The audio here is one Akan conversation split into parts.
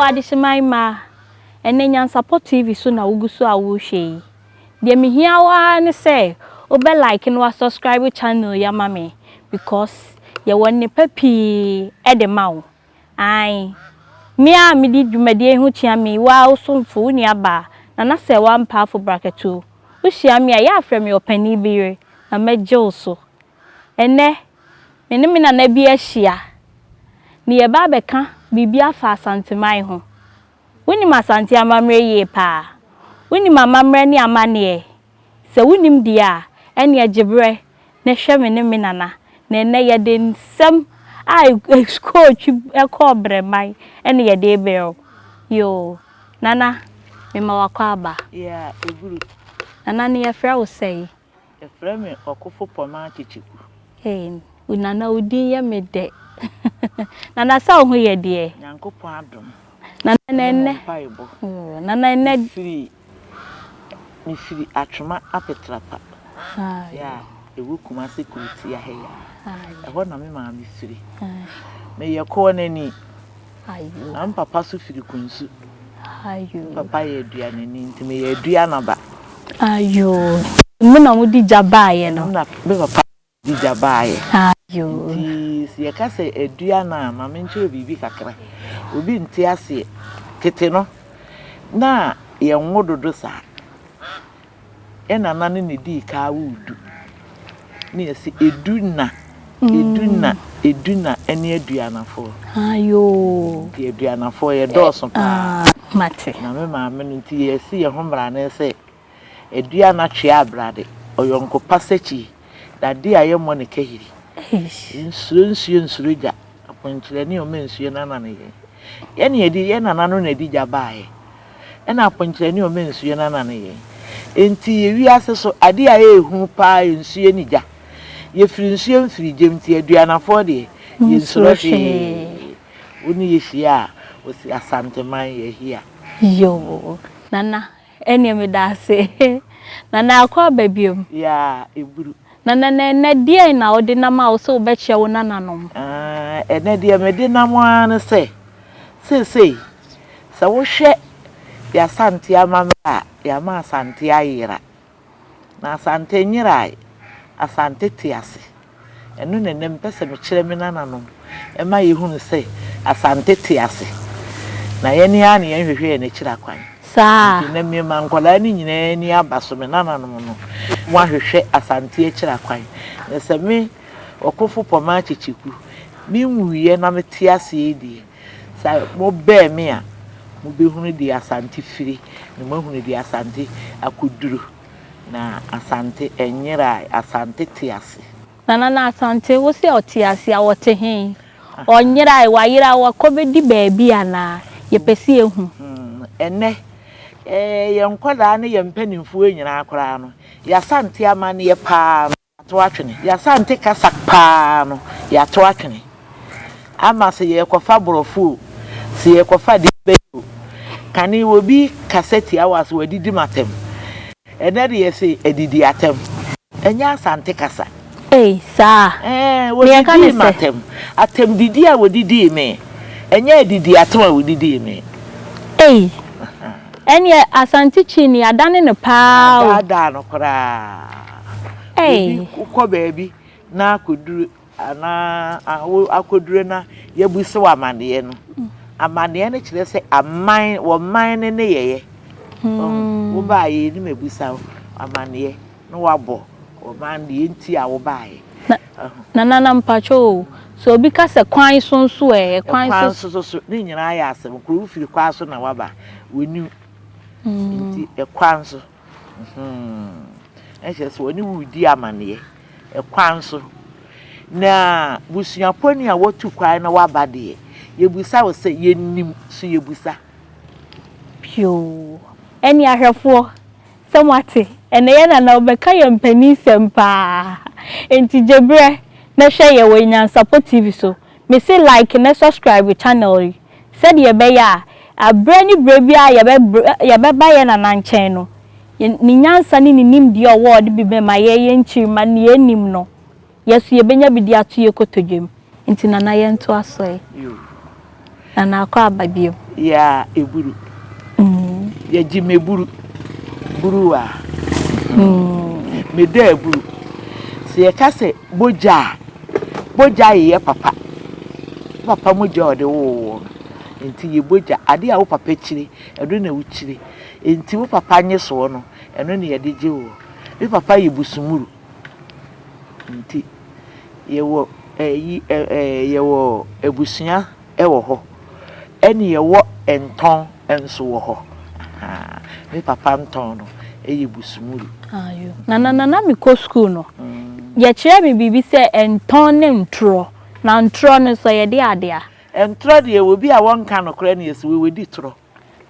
Adehyeman mma, ɛnnɛ Nyansapɔ TV so na wogu so a worehwɛ yi. Deɛ mehia wo ara ne sɛ wobɛ like na wa subscribe channel yi ama me because yɛwɔ nnepa pii de ma wo. Ae, me a medi dwumadie yi ho kyea me, wo ara wo somfo, wo nua baa, Nana Serwaa Mpaafo Brakatuo. Wohyia me a, yɛ a frɛ me ɔpanin bi yere na mɛgye wo so. Ɛnnɛ, me ne me nana bi ahyia, na yɛreba abɛka biribi afa Asanteman ho. Wonim Asante amammerɛ yie paa? Wonim amammerɛ ne amanneɛ? Sɛ wonim deɛ a, ɛnneɛ gye berɛ na hwɛ me ne me nana, na ɛnnɛ yɛde nsɛm a ɛkɔɔ twi kɔɔ brɛman na yɛde rebrɛ wo. Yoo, Nana, mema wo akwaaba. Yeah, Eburu. Nana, ne yɛfrɛ wo sɛn? Yɛfrɛ me Ɔkofo Pɔmaa Kyekyeku. Hey, Nana wo din yɛ me dɛ. Nana sɛ wo ho yɛ deɛ? Nyankopɔn adom. Nana na ɛnɛ. Mpaebɔ. Oh, Nana ɛnɛ. Mefiri mefiri Atwoma Apetrapa. Yeah, ɛwɔ Kumasi kurotia ha yi a. Ɛhɔ na me maame firi. Meyɛ kɔɔnani. Na me papa so firi Kunsu. Me papa yɛ aduanani nti meyɛ aduanaba. Ayoo. Mo na mode gya baeɛ no. Na me papa de gya baeɛ. Ayoo. Nti sɛ yɛka sɛ aduana a, ma menkyerɛ biribi kakra. Obi nte aseɛ. Tete no, na yɛnwo dodo saa. Yɛn nana no na edii kan woo du. Na yɛse edu na, edu na, edu na ɛne aduanafoɔ. Ayoo. Nti aduanafoɔ yɛdɔɔso paa. Mate. Na me maame no nti yɛsi yɛn ho mmrane sɛ aduana twea abrade, ɔyɔnko pa sɛkyi, dade a yɛmmɔ ne kahiri. Nsuro nsuo nsuro gya, aponkyerɛne a ɔma nsuo no anane yɛn. Yɛn na yɛde, yɛn nana no na ɛde gya baeɛ. Ɛna aponkyerɛne a ɔma nsuo no anane yɛn. Enti yɛ wiase so adeɛ a ɛyɛ hu paa yɛ nsuo ne gya. Yɛfiri nsuo mfiri gyam nti aduanafoɔ deɛ yɛnsuro hwee. Wo ne yɛ hyia a, wɔsi Asanteman yɛahia. Yoo Nana ɛneɛ medaase. Nana akɔ aba biom. Yaa ɛburu. Nana na ɛnɛ deɛn na wode nam a wose wobɛkyerɛ wo nananom? Aah ɛnɛ deɛ mede nam ara ne sɛ seesei Sɛ wohwɛ yɛn Asante amammerɛ a, yɛama Asante ayera. Na Asante nyerae, Asante te ase. Ɛno na ɛnnɛ mepɛ sɛ mekyerɛ me nananom ma yɛhunu sɛ Asante te ase. Na yɛn ara na yɛnhwehwɛ yɛn akyiri akwan. Saa. Nti nnɛ mema nkwadaa no nyinaa ani aba so, me nananom no, wɔahwehwɛ Asante akyiri akwan. Na sɛ me, Ɔkofo Pɔmaa Kyekyeku, menwuiɛ na mete aseɛ yi deɛ, Sɛ mobɛn me a, mobɛhunu deɛ Asante firi, na moahunu deɛ Asante akɔduru. Na Asante nyerae, Asante te ase. Nana na Asante, wo se ɔte ase a, ɔte he? Ɔnyerae, wayera, wakɔ bɛdi baabi anaa? Yɛpɛ sɛ yɛhu. Ɛnnɛ, yɛn nkwadaa ne yɛn mpanimfoɔ nyinaa koraa no, yɛn Asante amanneɛ paa no, Yɛato atwene. Y'Asante kasa paa no, yɛato atwene. Ama sɛ yɛrekɔfa borɔfo o, sɛ yɛrekɔfa deɛ bɛn o, kane obi kasa tia wo a sɛ wadidi m'atɛm. Ɛnɛ de yɛse adidi atɛm. Ɛnyɛ Asante kasa. Ei, saa? Ɛɛ, Nea ɛka ne wɔdidii sɛ. m'atɛm. Atɛmdidi a wɔdidii me. Ɛnyɛ adidi atɛm a wɔdidii me. Ei, ɛneɛ Asante Kyi no yɛadane no paa o. Yɛadaadaa no koraa. Obi wokɔ baabi na akɔduru anaa akɔduru na yɛabusa wo amanneɛ no, amanneɛ no kyerɛ sɛ aman, wɔman no nneyɛeɛ. Wobaeɛ yɛnim abusa wo amanneɛ na woabɔ ɔman deɛ nti a wobaeɛ. Nana na mpakyɛ o, sɛ obi ka sɛ kwan so nso ɛ, ɛkwan so. Ɛkwan so so, ne nyinaa yɛ asɛm koro, wofiri kwan so na woaba, wɔnim. Nti ɛkwan so. Na kyerɛ sɛ wɔne wo redi amanneɛ kwan so. Na busuapɔni a watu kwan na waba deɛ, yɛbisa wo sɛ, yɛnim, so yɛbisa? Pioo. Ɛnne ahwɛfoɔ, sɛ moate, ɛnnɛ yɛn Nana ɔbɛka yɛn mpaninsɛm paa. Enti gye berɛ na hwɛ yɛn wɔ Nyansapɔ TV so. Mese like na subscribe channel yi sɛdeɛ ɛbɛyɛ a aberɛ ne berɛ biara a yɛbɛba yɛn Nana nkyɛn no, ne nyansa ne ne nimdeɛ a ɔwɔ a ɔde bi bɛma yɛn yɛn nkyirimma nea yɛnnim no, yɛn nso yɛbɛnya bi de ato yɛn kotodwe mu. Nti Nana yɛntoa so ɛ. Yoo. Nana akɔ aba bio. Yeah, eburu. Yɛgye meburu. Buru a. Meda aburu. Sɛ yɛka sɛ mogya a, mogya yɛ papa. Wo papa mogya a ɔde woo wo no, nti yɛ mogya. Adeɛ a wo papa kyiri, ɛno na wokyiri. Nti wo papa nyesoɔ no, ɛno na yɛde gye woɔ. Me papa yɛ busumuru. Nti yɛwɔ ɛyi ɛɛ yɛwɔ abusua wɔ hɔ, ɛne yɛwɔ ntɔn nso wɔ hɔ. Ahaa, me papa ntɔn no yɛ busumuru. Ayo. Na na na na mekɔ sukuu no, yɛkyerɛɛ me biribi sɛ ntɔn ne ntorɔ. Na ntorɔ no nso yɛde ade a. Ntorɔ deɛ obi a wɔnka nokorɛ no yɛse wei wadi torɔ.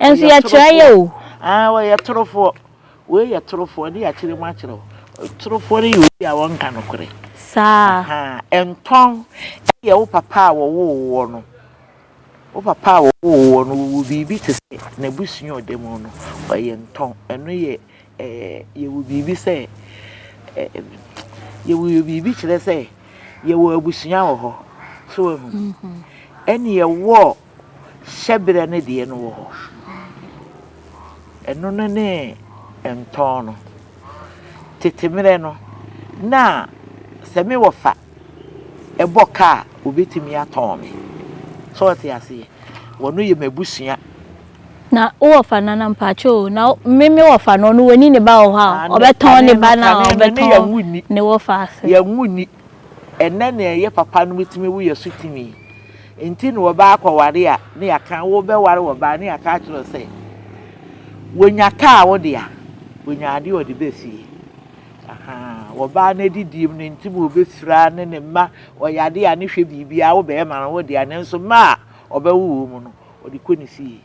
Nso yɛkyerɛ yɛ o. Ah, wɔyɛ torofoɔ. Wei yɛ torofoɔ, ne yɛakyerɛ mu akyerɛ wo. Torofoɔ no yɛ obi a wɔnka nokorɛ. Saa. Ahaa, ntɔn yɛ wo papa a wɔwoo woɔ no. Wo papa a wɔwoo woɔ no, wɔwɔ biribi te sɛ n'abusua a ɔda mu no, ɔyɛ ntɔn. Ɛno yɛ ɛɛ yɛwɔ biribi sɛ ɛɛ yɛwɔ biribi kyerɛ sɛ yɛwɔ abusua wɔ hɔ. So wahu? Ɛne yɛwɔ hyɛberɛ no deɛ no wɔ hɔ. Ɛno no ne ntɔn no. Tete mmerɛ no, na sɛ me wɔfa bɔ ka a, wɔbɛtumi atɔn me. So wote aseɛ? Wɔno yɛ m'abusua. Na wo wɔfa Nana mpakyɛ o, na me me wɔfa no, ɔno ɔni ne ba wɔ hɔ a, ɔbɛtɔn ne ba no a ɔbɛtɔn ne wɔfa ase? Yɛnwo nni. Ɛnnɛ na ɛyɛ papa nom tumi wo yɛ so tumi. Nti na wɔba akɔware a ne yɛaka wo bɛware wɔba ne yɛaka akyerɛ wo sɛ wɔnya kaa wo dea, wɔnya adeɛ ɔde bɛ fie. Ahaa, wɔbaa no adidie mu no nti ma wɔbɛfira ne ne mma ɔyɛ adeɛ a ne hwɛ biribiara wo bɛrima no wo dea nanso mma a ɔbɛwo wɔ mu no ɔde kɔ ne fie.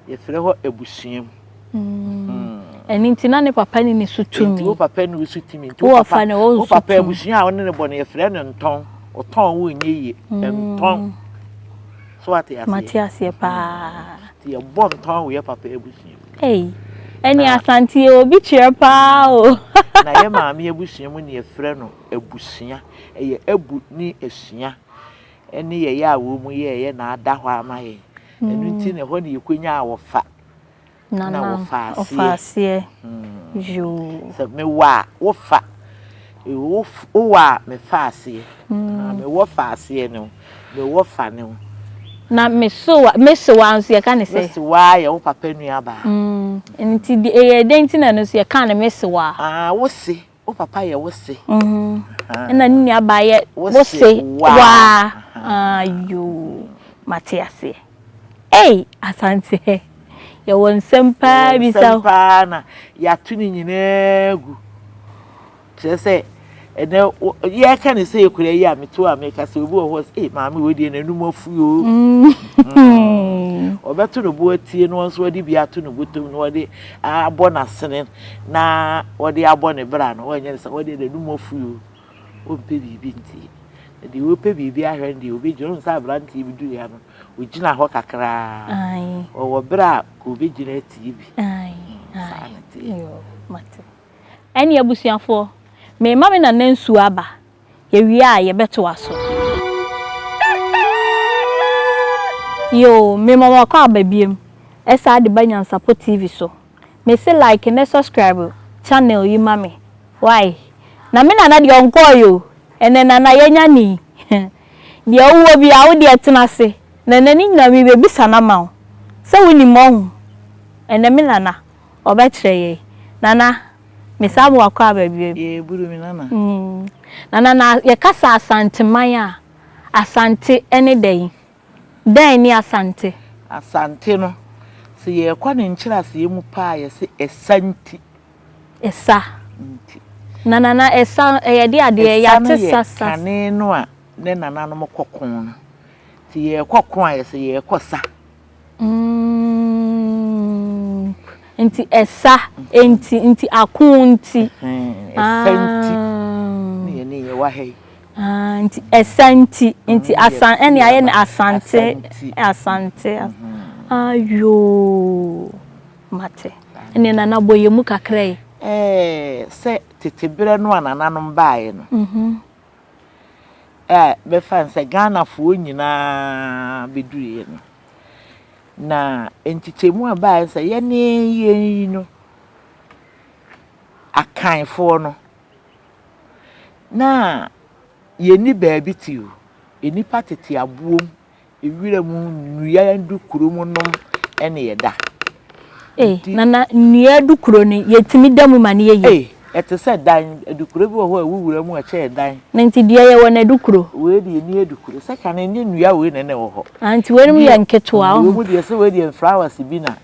Yɛfrɛ hɔ abusua mu. Mm. Ɛno nti na ne papa ne ne so tumi. Nti wo papa ne wo so tumi. Nti wo papa ne wo papa abusua a wo ne ne bɔ no yɛfrɛ no ntɔn. Ɔtɔn wo nyɛ yie. Mm. Ntɔn. So ate aseɛ. Mate aseɛ paa. Nti yɛbɔ ntɔn wɔ yɛ papa abusua mu. Ei. Ɛne Asante yɛ obi kyerɛ paa o. Na yɛ maame abusua mu ne yɛfrɛ no abusua. Ɛyɛ abu ne asua. Ɛne yɛyɛ a wɔn mu yɛɛyɛ na ada hɔ ama yɛn. Ɛno nti na ɛhɔ na yɛkɔnyaa wɔfa na wɔfa aseɛ. Yoo. Sɛ mewɔ a wofa, wowɔ a mefa aseɛ. Mewɔ fa aseɛ ne wo, mewɔ fa ne wo. Na mesewa mesewa nso yɛka ne sɛ. Mesewa yɛ wo papa nuabaa. Nti ɛyɛ dɛn nti na ɛno nso yɛka no mesewa? Ah, wo se. Wo papa yɛ wo se. Ɛna ne nua baa yɛ wo se waa. Ayoo mate aseɛ. Ei Asante hɛ yɛwɔ nsɛm paa bisa. Yɛwɔ nsɛm paa na yɛato ne nyinaa gu. Kyerɛ sɛ ɛnɛ yɛka ne sɛ yɛkura yi a meto a meka sɛ obi wɔ hɔ sɛ ei maame wei deɛ n'anum afu o. Ɔbɛto ne bo atie na ɔnso ɔde bi ato ne bɔtɔm na ɔde abɔ n'asene na ɔde abɔ ne bra no, ɔnyɛ no sɛ ɔdeɛ n'anum afu o, ɔmpɛ biribi nti. Na deɛ ɔpɛ biribi ahwɛ no deɛ ɔbɛgyina, ɔhu sɛ aberanteɛ bi duruiɛ no, ɔgyina hɔ kakraa. Ɔwɔ berɛ a ka ɔbɛgyina atie bi. Saa na ɛteɛ. Mate. Ɛne abusuafoɔ, merema me nana nsuo aba. Yɛwie a yɛbɛtoa so. Yoo, mema mo akɔ aba biom, ɛsaa de ba Nyansapɔ TV so. Mese like ne subscribe channel yi ma me wai. Na me nana deɛ ɔnkɔɔeɛ o, ɛnɛ nana yɛanya no yi. Deɛ wowɔ biara wo deɛ tena ase na ɛnɛ ne nyinaa mebɛbisa no ama wo. Sɛ wonim ɔho, ɛnɛ me nana ɔbɛkyerɛ yɛn. Nana, mesan ma wakɔ aba biom. Yee buru me nana. Nana na yɛkasa Asanteman a, Asante ne dɛn? Dɛn ne Asante? Asante no, sɛ yɛrekɔ ne nkyerɛaseɛ mu paa a, yɛse ɛsa nti. Ɛsa. Nti. Na Nana, ɛsa ɛyɛ de adeɛ? Ɛsa no Yɛate yɛ sa sa. kane no a ne nananom kɔ ko no. Nti yɛrekɔ ko a, yɛse yɛrekɔ sa. Mm, nti ɛsa nti, nti ako nti. Ɛsa nti. Ne yɛne yɛwɔ ha yi. Ah, nti ɛsa nti, nti asan ɛne ayɛ no asante, asante, ayoo, mate. Ɛne nana bɔ yɛ mu kakra yi. Ɛɛ, sɛ tete berɛ no a nananom baeɛ no, mhm. a bɛfa no sɛ Ghanafoɔ nyinaa bɛduruiɛ no. Na nkyekyɛmu a ɛbaeɛ sɛ yɛne yɛn yi no, Akanfoɔ no, na yɛnni baabi te o. Nnipa tete aboɔ mu Ewira mu nnua adukuro mu nom ɛne yɛda. Ei nana nnua adukuro no yɛtumi da mu ma no yɛ yie. Ei ɛte sɛ dan, adukuro bi wɔ hɔ a ɛwɔ wura mu a ɛkyɛɛ dan. Na nti dua yɛwɔ no adukuro. Wei deɛ ɛnni adukuro, sɛ kane nyɛ nnua wei na na ɛwɔ hɔ. Ah nti weinom yɛ nketewa wohu. Wei mu deɛ sɛ wei deɛ flowers bi na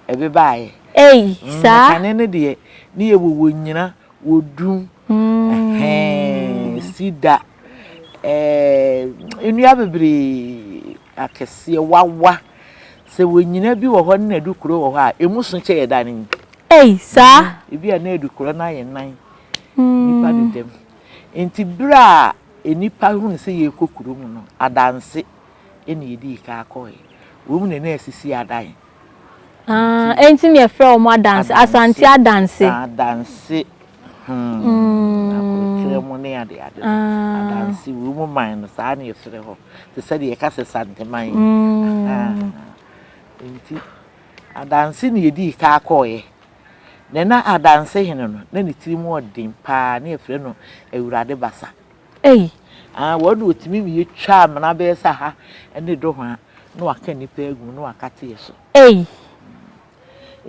ɛbebaeɛ. Ei saa. Na kane no deɛ ne yɛwɔ wɔ nyina Odum, ɛhɛn, sida, ɛɛ nnua bebree akɛseɛ, wawa. Sɛ wɔnyina bi wɔ hɔ ne adukuro wɔ hɔ a, emu so kyɛ yɛ dan yi. Ei, saa? Ebi a na adukuro no ayɛ nan, nnipa deda mu. Nti berɛ a nnipa hunu sɛ yɛrekɔ kuro mu no, adanse na yɛdii kan kɔeɛ. Wɔn na na asisi adan. Ah, enti na yɛfrɛ wɔn adanse, Asante adanse. Adanse, hmm, akokyerɛ mu ne ade ade. Adanse, wɔ mu man no, saa na yɛfrɛ hɔ. Te sɛ deɛ yɛka sɛ Santeman. Enti, adanse na yɛdii ka kɔɔeɛ. Na na adanse hene no, na ne tiri mu ɔden paa, na yɛfrɛ no Awurade Basa. Ei! Ah, wɔn na wɔtumi ma yɛtwa amena bɛyɛ sɛ ha ne dohoa na wɔaka nnipa agu mu na wɔakate yɛ so. Ei!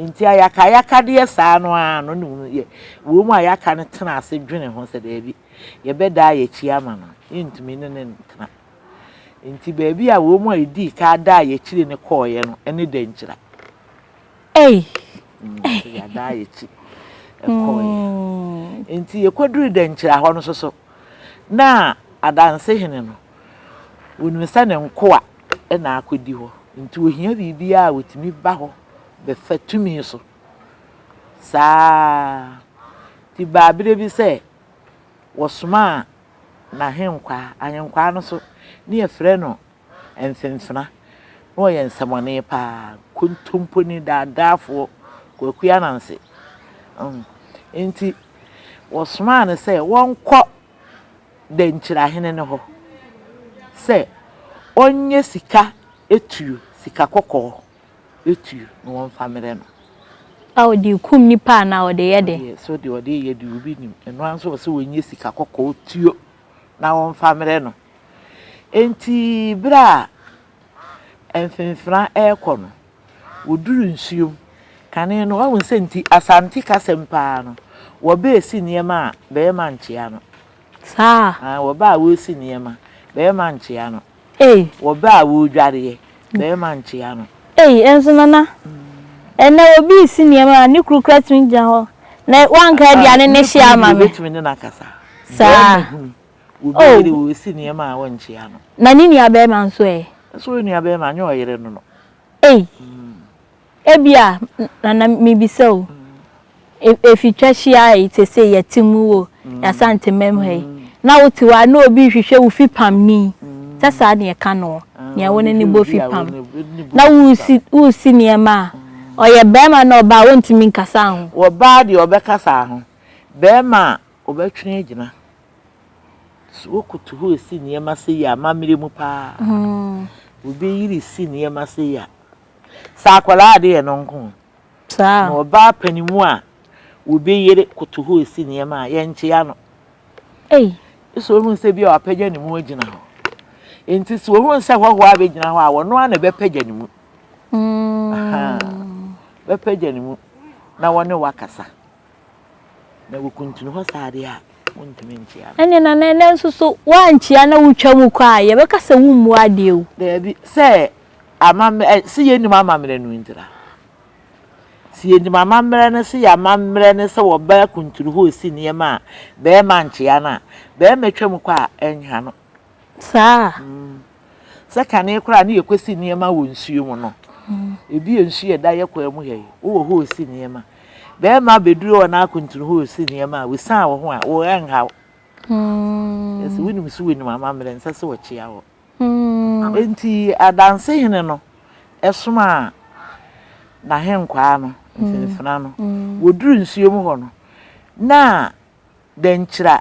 Nti ayakayakadeɛ saa no ara no ne yɛ wɔn mu a yɛaka no tena ase dwene ho sɛ daabi, yɛbɛdaa yɛn akyi ama no, yɛntumi ne no ntena. Nti baabi a wɔn mu a yɛdii ka daa yɛn akyire no kɔeɛ no ne Dankyira. Ei! Nti yɛadaa yɛn akyi kɔeɛ. Nti yɛkɔduruu Dankyira hɔ no nso so, na Adanse hene no, ɔnim sɛ ne nkoa na akɔdi hɔ, nti ɔhia biribiara a ɔtumi ba hɔ bɛfa tumi so. Saa ara nti baa berɛ bi sɛ wɔsomaa n'ahenkwaa, ahenkwaa no nso ne yɛfrɛ no Mfemfena, na ɔyɛ nsɛmɔne paa, kontomponi, daadaafoɔ, Kwaku Ananse. Nti wɔsomaa no sɛ wɔnkɔ Dankyirahene no hɔ sɛ ɔnyɛ sika tuo, sika kɔkɔɔ tuo na wɔmfa mmerɛ no. A ɔde rekum nnipa anaa ɔde reyɛ dɛn? Ɔdeɛ sɛ deɛ ɔde reyɛ deɛ obi nim. Ɛno ara nso ɔsɛ ɔnyɛ sika kɔkɔɔ tuo na wɔmfa mmerɛ no. Enti berɛ a mfemfena rekɔ no, wɔduru nsuom. Kane no, woahu sɛ nti Asante kasam paa no, wɔbɛresi nneɛma a, barima nkyea no. Saa? Ah, wɔba a wɔresi nneɛma, barima nkyea no. Ei. Wɔba a wɔredwareɛ, barima nkyea no. Ei, ɛnso Nana, ɛnnɛ obi resi nneɛma a, ne kunu koraa tumi gyina hɔ na wanka aduane no hye ama me. Ne kunu deɛ, ɔbɛtumi ne no akasa. Saa? Barima hunu. Obi yere wɔ esi nneɛma a wɔnkyea no. Na ne nua barima nso ɛ? Nso wo nua barima nyɛ ɔyere no no. Ei! Ebia Nana mebisa o, efi twa hyia yi te se yɛte mu wɔ Y'Asantemam ha yi, na wote hɔ a na obi rehwehwɛ wo fipamni, sɛ saa na yɛka no, nea wo ne no bɔ fipam, na woresi woresi nneɛma a, ɔyɛ barima na ɔbaa a wontumi nkasa ho. Ɔbaa deɛ ɔbɛkasa ho, barima a ɔbɛtwe agyina. So wokoto hɔ resi nneɛma sei a, amammerɛ mu paa, obi yere si nneɛma sei a, sɛ akwadaa a de yɛ no nko. Saa. Na ɔbaa panin a obi yere koto hɔ resi nneɛma a, yɛnkyea no. Ei. Sɛ ohun sɛ bi a wapagya ne mu agyina hɔ. Nti sɛ ohun sɛ hɔhoɔ abɛgyina hɔ a, ɔno ara na ɛbɛpagya ne mu. Mm. Bɛpagya ne mu na wɔne wakasa. Na wɔkuntunu hɔ saa deɛ a, wontumi nkyea no. Ɛnneɛ Nana, ɛnnɛ nso so woankyea na wotwa mu kɔ a, yɛbɛka sɛ wommu adeɛ o. Daabi, sɛ amammerɛ, sɛ yɛnnim amammerɛ no ntira. Sɛ yɛnim amammerɛ no, sɛ yɛ amammerɛ ne sɛ wɔbaa kuntunu hɔ resi nneɛma a, barima nkyea no a, barima twa mu kɔ a, ɛnha no. Saa. Sɛ kane koraa ne yɛkɔsi nneɛma wɔ nsuo mu no, ebi yɛ nsuo a ɛda yɛ kwan mu ha yi, wowɔ hɔ resi nneɛma. Barima bɛduru hɔ na akuntunu hɔ resi nneɛma a, wosian wo ho a, wo ɛnha wo. Ɛsɛ wonim sɛ wonim amammerɛ, nsɛ sɛ wɔkyea wo. Enti adanse hene no somaa n'ahenkwaa no, mfimfina no. Wɔduru nsuo mu hɔ no, na Dankyira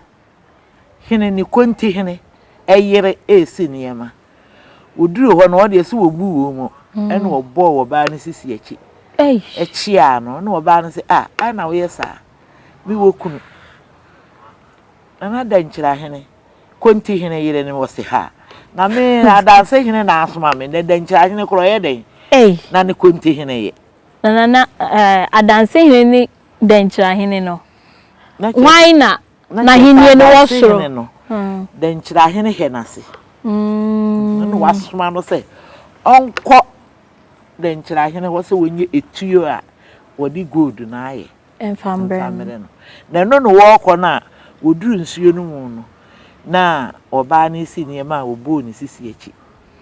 hene ne Konti hene yere resi nneɛma. Wɔduruu hɔ no, wɔn deɛ sɛ wɔbu wɔn mu, ɛna wɔbɔɔ ɔbaa no sisi akyi kyeaa no. Ɛna ɔbaa no sɛ, ah, adɛn na woyɛ saa? Mewɔ kunu. Nana Dankyirahene, Kontihene yere no, ɔse ha. Na me, Adansehene na asoma me. Na Dankyirahene koraa ɔyɛ dɛn na ne Kontihene yɛ? Na Nana, eh, Adansehene ne Dankyirahene no, hwan na n'ahennie no wɔ soro? Adansehene no, Dankyirahene hɛ n'ase. Ɛna wasoma no sɛ ɔnkɔ Dankyirahene hɔ sɛ wɔnyɛ etuo a wɔde gold no ayɛ. Mfa mbrɛ no. Na ɛno na wɔrekɔ no a, wɔduru nsuo no mu no, na ɔbaa no resi nneɛma a wɔbɔɔ ne sisi akyi.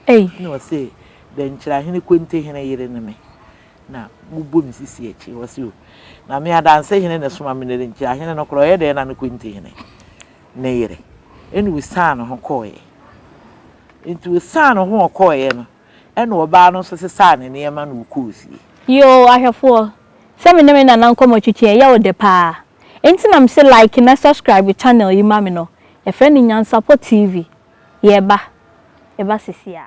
Ɛna ɔse, Dankyirahene Kontihene yere ne me, na mobɔ me sisi akyi. Ɔse, O, na me Adansehene na ɛsoma me, na Dankyirahene no koraa ɔyɛ dɛn na ne Kontihene ne yere? Ɛna ɔsiane ne ho kɔeɛ. Nti ɔsiane ne ho ɔkɔeɛ no, Ɛna ɔbaa no nso sesaa ne nneɛma na ɔkɔɔ fie. Yoo ahwɛfoɔ, sɛ me ne me nana nkɔmmɔ twetwe ɛyɛ wo dɛ paa enti na mese like na subscribe channel yi ma me no, yɛfrɛ no Nyansapɔ TV, yɛreba, yɛba sesie ara.